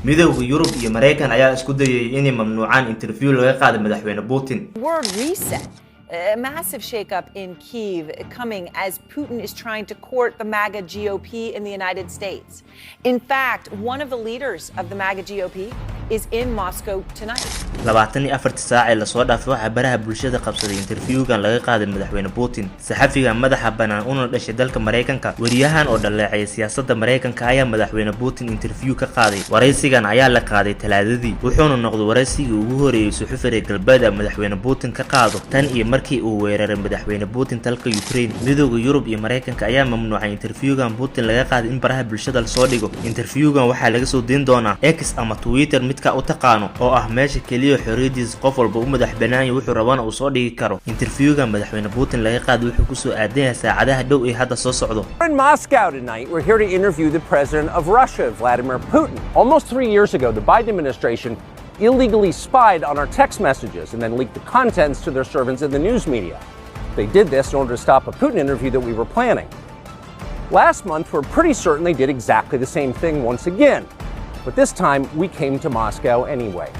Midowga Yurub iyo Maraykan ayaa isku dayay inay mamnuucaan interview laga qaaday Madaxweyne Putin. World reset. A massive shakeup in Kiev coming as Putin is trying to court the MAGA GOP in the United States. In fact, one of the leaders of the MAGA GOP is in Moscow tonight. 24-tii saac ee lasoo dhaafay waxaa baraha bulshada qabsaday interviewgan laga qaaday Madaxweyne Putin. Saxafiga madaxa bannaan una dhashay dalka Maraykanka, wariyahan oo dhaleeceeya siyaasadda Maraykanka, ayaa Madaxweyne Putin interview ka qaaday. Waraysigan ayaa la qaaday Talaadadii, wuxuuna noqday waraysigii ugu horeeyey suxufi reer galbeed ah Madaxweyne Putin ka qaado tan iyo markii uu weeraray Madaxweyne Putin dalka Ukraine. Midowga Yurub iyo Maraykanka ayaa mamnuucay interviewgan Putin laga qaaday in baraha bulshada lasoo dhigo. Interviewgan waxaa laga soo deyn doonaa X ama Twitter, midka u taqaano, oo ah meesha keliya xorriyadiisa qof walba u madax banaanya, wuxuu rabana uu soo dhigi karo. Interviewga Madaxweyne Putin laga qaaday wuxuu kusoo aadan yahay saacadaha dhow ee hadda soo socdo. In Moscow tonight, we're here to interview the president of Russia, Vladimir Putin. Almost 3 years ago, the Biden administration illegally spied on our text messages and then leaked the contents to their servants in the news media. They did this in order to stop a Putin interview that we were planning. Last month, we're pretty certain they did exactly the same thing once again. But this time, we came to Moscow anyway.